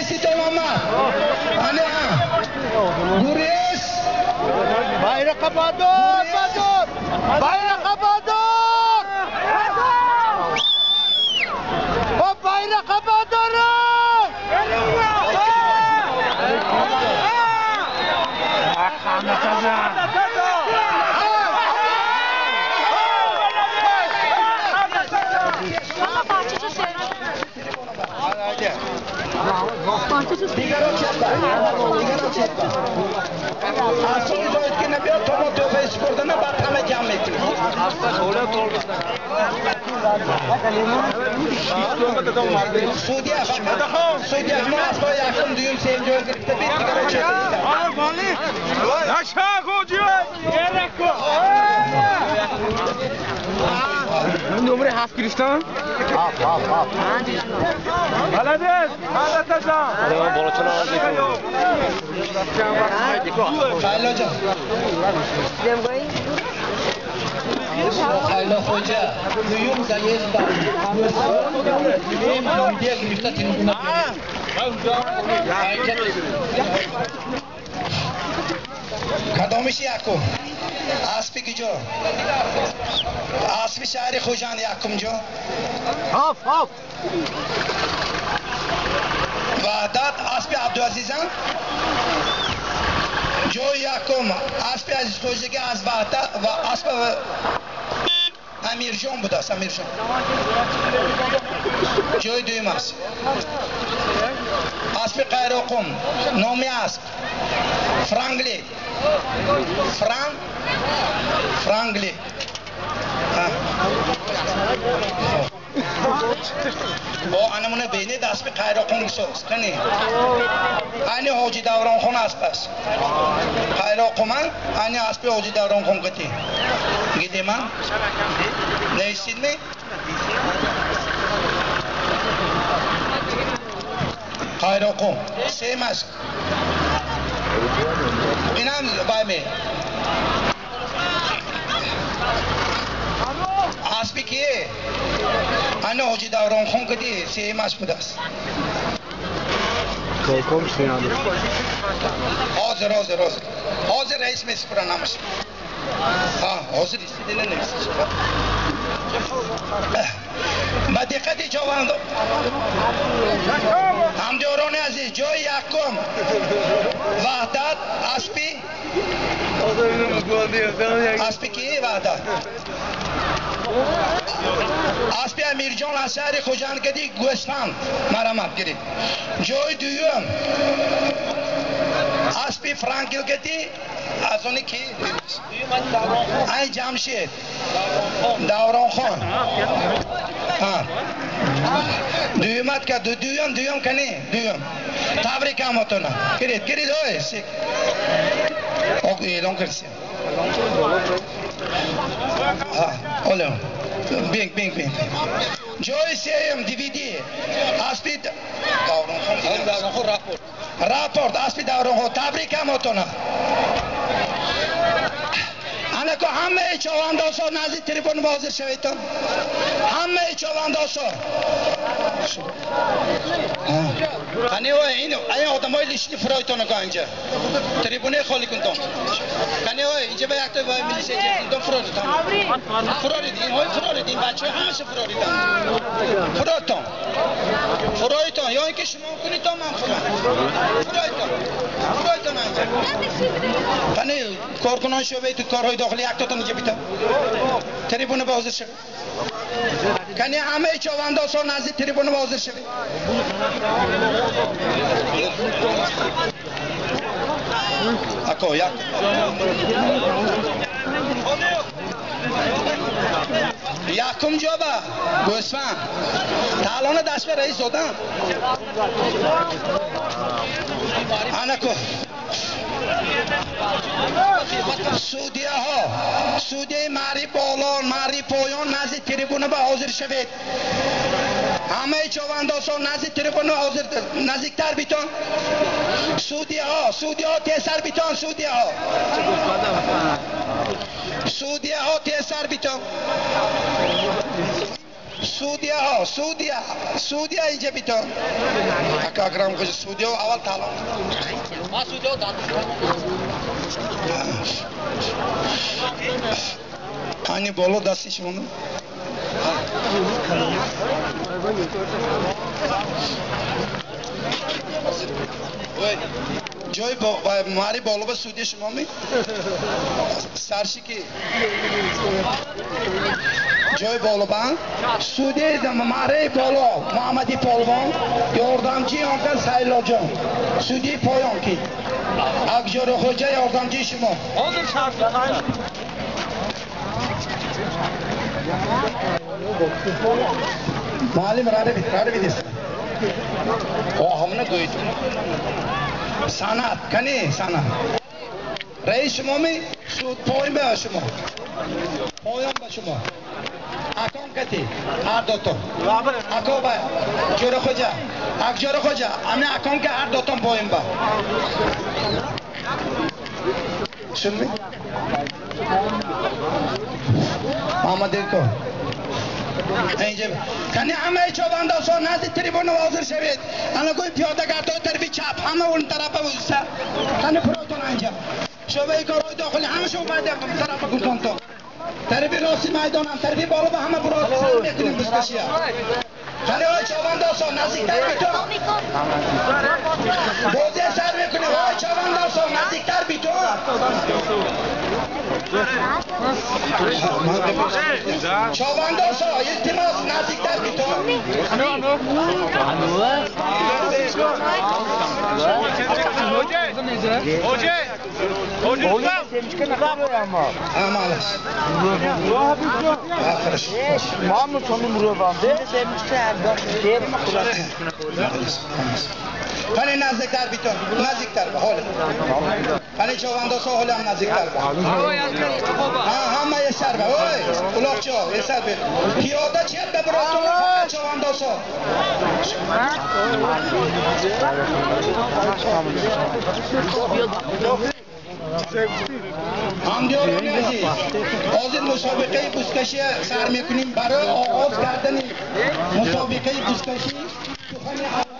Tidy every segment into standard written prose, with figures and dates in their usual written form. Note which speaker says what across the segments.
Speaker 1: наиститон омад. Ана Гурез.
Speaker 2: Bayraqa bador, bador. Bayraqa bador. O bayraqa bador.
Speaker 1: Судья, Москва, якум дуюм сеюм ҷой гирифта, бит дигаро чепида.
Speaker 3: Номери 7 гирифтан?
Speaker 2: 7, 7, 7.
Speaker 3: Молодец! Молодец!
Speaker 1: Хайlojon. Хайlo хоҷа, дуюм заезд ба дуюм ноҳия гирифта трибуна. Кадомиш якум? Аспи киҷо? Аспи шаҳри Хуҷанд якум ҷо?
Speaker 2: 7, 7.
Speaker 1: Ваҳдат аспи Абдуазизам? Ҷои якум аспи Азизхоҷаги аз Ваҳдат ва аспи Амирҷон будааст, Амирҷон. Ҷои дуюм аст. Аспи Қайроқум, номи асп Франгли. Франгли. Бо анамуна бинед аспи Қайроқум гусоз. Қани? Ани Ҳоҷи Давронхон асп аст. Қайроқуман, ани аспи Ҳоҷи Давронхон гати. Гидеман? Неистидми? Қайроқум. Сем аст. Инам байме. Аспи кие? Ана Ҳоҷи Давронхон кади сеюм асп будааст. Ҳозир, ҳозир, ҳозир. Ҳозир раис месупурад намаш. Ҳа, ҳозир истидина нависиш. Ба диққати ҷованд ҳамдиёрони азиз, ҷои якум Ваҳдат аспи аспи ки Ваҳдат? Аспи Амирҷон аз шаҳри Хуҷанд кади гӯсфанд марамат гирифт. Ҷои дуюм аспи Франкил кади аз они ки? Ай Ҷамшед Давронхон. Дуюмат ка дуюм, дуюм кани дуюм. Табрик ҳамотона. Кирид, кирид ой. Эълон кардсем. Оле. Бинг, бинг, бинг. Ҷои сеюм DVD аспи Давронхон.
Speaker 4: Давронхон рапорт.
Speaker 1: Рапорт аспи Давронхон. Табрик ҳамотона. Анако ҳамаи човандозҳо назди трибуна ҳозир шаведтон. Ҳамаи човандозҳо. Қани ой, ин ай одамои лишни фуройтон ко инҷа. Трибунаи холӣ кунтон. Қани ой, инҷа ба якта вай милисия ҷамъ фуроритон. Фурорид, ин ой фурорид, ин бачаҳо ҳамаша фурориданд. Фуротон. Фуройтон, ё ин ки шумо кунитон ман фурам. Фуройтон. Фуройтон инҷа. Қани коркунони шӯъбаи корҳои дохилӣ яктотон инҷа бита. Трибуна ба ҳозир шавед. Қани ҳамаи човандозҳо назди трибуна ба ҳозир шавед. Ако, як. Якум ҷоба гӯсфанд. Таълона даст ба раис додам. Анако. Судьяҳо, судьяи мари боло, мари поён назди трибуна ба ҳозир шавед. Ҳамаи човандозҳо назди трибуна ҳозир, наздиктар битон. Судьяҳо, судьяҳо тезтар битон, судьяҳо. Судьяҳо тезтар битон. Судья, судья, судья инҷа битон. Ака Акрам хоҷа судья аввал талон. Ани боло дасти шумо. Ҷои мари боло ба судья шумо ми? Старши ки? Ҷои боло ба? Судья мари боло Муҳаммади Полвон, ёрдамчии он кас Сайлоҷон. Судьяи поён ки? Акҷори хоҷа ёрдамчии шумо. Муаллим раравид, раравид. Ҳамона гӯед. Санат, кани санат. Раис шумо ми? Суд поён ба шумо. Поён ба шумо. Аком кати, ҳар дутон. Ако ба ҷӯра хоҷа. Ак ҷӯра хоҷа, ами аком ка ҳар дутон поён ба. Шунми? Муҳаммад Эрко. Инҷа кани ҳамаи чобандозҳо назди трибуна ҳозир шавед. Ана гӯй пиёдагардҳои тарафи чап ҳама он тарафа уста. Кани пуротон инҷа. Шӯъбаи корҳои дохилӣ ҳамаша омада тарафа гултонто. Тарафи рости майдонам, тарафи боло ба ҳама бурот сар мекунем бузкашия. Кани ой чобандозҳо наздиктар битон. Бозия сар мекунем. Ой чобандозҳо наздиктар битон. Чобандозҳо илтимос наздиктар битон. Qani nazdiktar битон, наздиктар ба ҳоли. Qani chavandozlar holi ham nazdiktar ba. Ha, hamma yasar ba. Oy, uloqchi, yasar ber. Piyoda chetda birov faqat chavandozlar. Ҳамдиёрони азиз, ҳозир мусобиқаи бузкашӣ сар мекунем. Барои оғоз кардани мусобиқаи бузкашӣ сухани аввал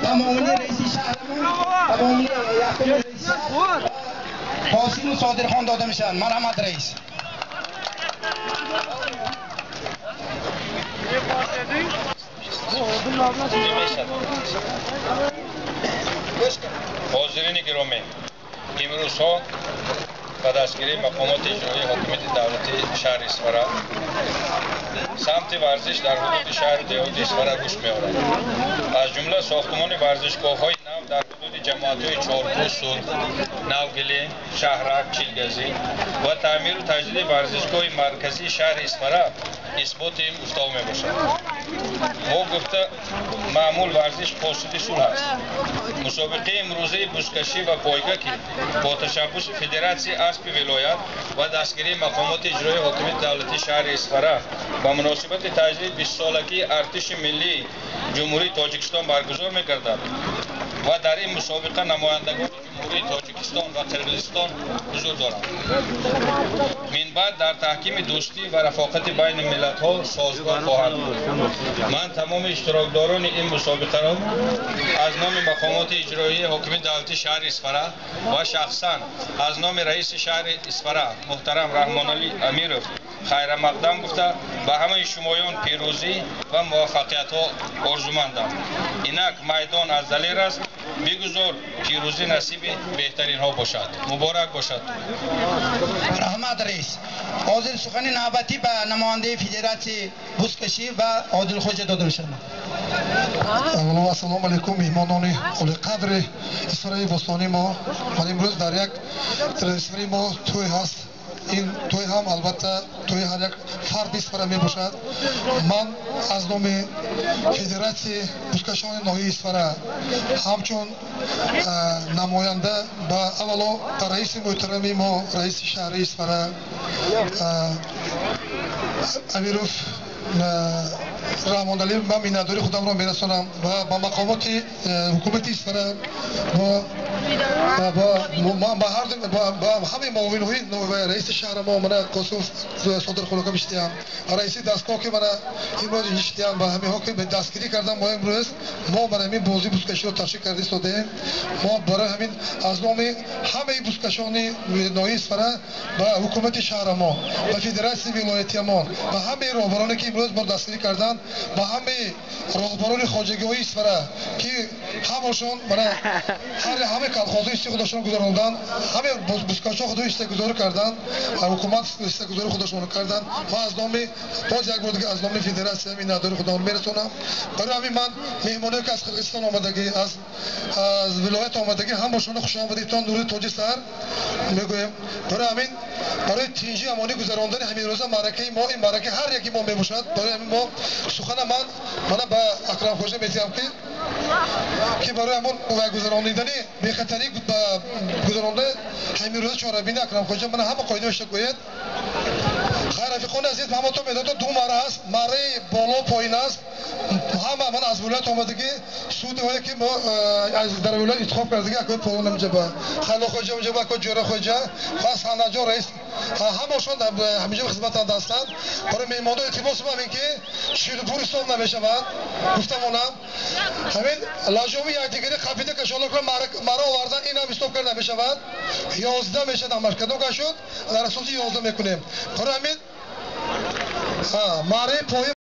Speaker 1: ба муовини раиси шаҳрамон, ба муовини якуми раиси шаҳр Қосиму Содирхон дода мешавад. Марҳамат, раис.
Speaker 4: Ҳозирини гиромӣ, имрӯзҳо ба дастгирии мақомоти иҷроии ҳокимияти давлатии шаҳри Исфара самти варзиш дар ҳудуди шаҳру деҳоти Исфара рушд меорад. Аз ҷумла сохтмони варзишгоҳҳои нав дар ҳудуди ҷамоатҳои Чоркӯ, Сурх, Навгилӣ, Шаҳрак, Чилгазӣ ва таъмиру таҷдиди варзишгоҳи марказии шаҳри Исфара исботи ин гуфтаҳо мебошад. Мо гуфта маъмул варзиш қосиди сулҳ аст. Мусобиқаи имрӯзаи бузкашӣ ва пойга, ки бо ташаббуси Федератсияи аспи вилоят ва дастгирии мақомоти иҷроии ҳокимияти давлатии шаҳри Исфара ба муносибати таҷдиди бистсолагии артиши миллии Ҷумҳурии Тоҷикистон баргузор мегардад ва дар ин мусобиқа намояндагони Ҷумҳурии Тоҷикистон ва Қирғизистон ҳузур доранд. Минбаъд дар таҳкими дӯстӣ ва рафоқати байни миллатҳо созгор хоҳад буд. Ман тамоми иштирокдорони ин мусобиқаро аз номи мақомоти иҷроии ҳокимияти давлатии шаҳри Исфара ва шахсан аз номи раиси шаҳри Исфара муҳтарам Раҳмоналӣ Амиров хайрамақдам гуфта ба ҳамаи шумоён пирӯзӣ ва муваффақиятҳо орзумандам. Инак майдон аз далер аст, бигузор пирӯзӣ насиби беҳтаринҳо бошад. Муборак бошад.
Speaker 1: Раҳмат, раис. Ҳозир сухани навбатӣ ба намояндаи федератсияи бузкашӣ ва Одилхоҷа дода мешавад.
Speaker 5: Аввало ассалому алайкум, меҳмонони олиқадри Исфараи бостонии мо. Ман имрӯз дар як Исфараи мо тӯй ҳаст. Ин тӯй ҳам албатта тӯи ҳар як фарди Исфара мебошад. Ман аз номи федератсияи бузкашони ноҳияи Исфара ҳамчун намоянда ба аввало ба раиси муҳтарами мо, раиси шаҳри Исфара Амиров Раҳмоналӣ ман миннатдории худамро мерасонам ва ба мақомоти ҳукумати Исфара, ба ҳамаи муовинҳои раиси шаҳра мо, мана Қосимов Содир Хулока биштиям, раиси дастгоҳ ки мана имрӯз иштиям, ба ҳамиҳо ки дастгирӣ кардам. Мо имрӯз мо бар ҳамин бозии бузкаширо ташкил карда истодаем. Мо барои ҳамин аз номи ҳамаи бузкашони ноҳияи Исфара ба ҳукумати шаҳрамон, ба федератсияи вилоятиямон, ба ҳамаи роҳбароне ки имрӯз моро дастгирӣ карданд, ба ҳамаи роҳбарони хоҷагиҳои Исфара ки ҳамашон мана ҳамаи колхозҳо ҳиссаи худашон гузаронданд, ҳамаи бузкашҳо худо ҳиссагузорӣ карданд, ҳукумат ҳиссагузорӣ худашонро карданд. Ман аз номи боз як бор дига аз номи федератсия миннатдории худамро мерасонам. Барои ҳамин ман меҳмоное ки аз Қирғизистон омадагӣ, аз вилоят омадагӣ, ҳамашонро хушомадитон нури тоҷи сар мегӯем. Барои ҳамин барои тинҷи амонӣ гузарондани ҳамин рӯза маъракаи мо, ин маърака ҳар яки мо мебошад. Барои ҳамин мо сухана ман мана ба Акрамхоҷа метиҳам ки барои ҳамон гузаронидани бехатарӣ гузаронда ҳамин рӯза чорабини Акрамхоҷа мана ҳама қоидаашро гӯяд. Хайр, рафиқони азиз, ҳаматон медонед, ду маъра аст, маъраи боло поин аст. Ҳама ман аз вилоят омадагӣ, судиҳое ки мо аз дар вилоят интихоб кардагӣ, акои Полон инҷа, Халоқхоҷа инҷа, акои Ҷӯрахоҷа ва Санаҷон раис, ҳамашон ҳаминҷо хизматанд ҳастанд. Барои меҳмондо илтимос ҳамин ки ширбур ҳисоб намешавад, гуфтамонам ҳамин лаҷоми якдигари қапида кашола кунам, маъра овардан ин ҳам ҳисоб карда намешавад. 11 мешавад ҳамаш, кадом ка шуд, дар асоси 11 мекунем. Барои ҳамин маъраи поин.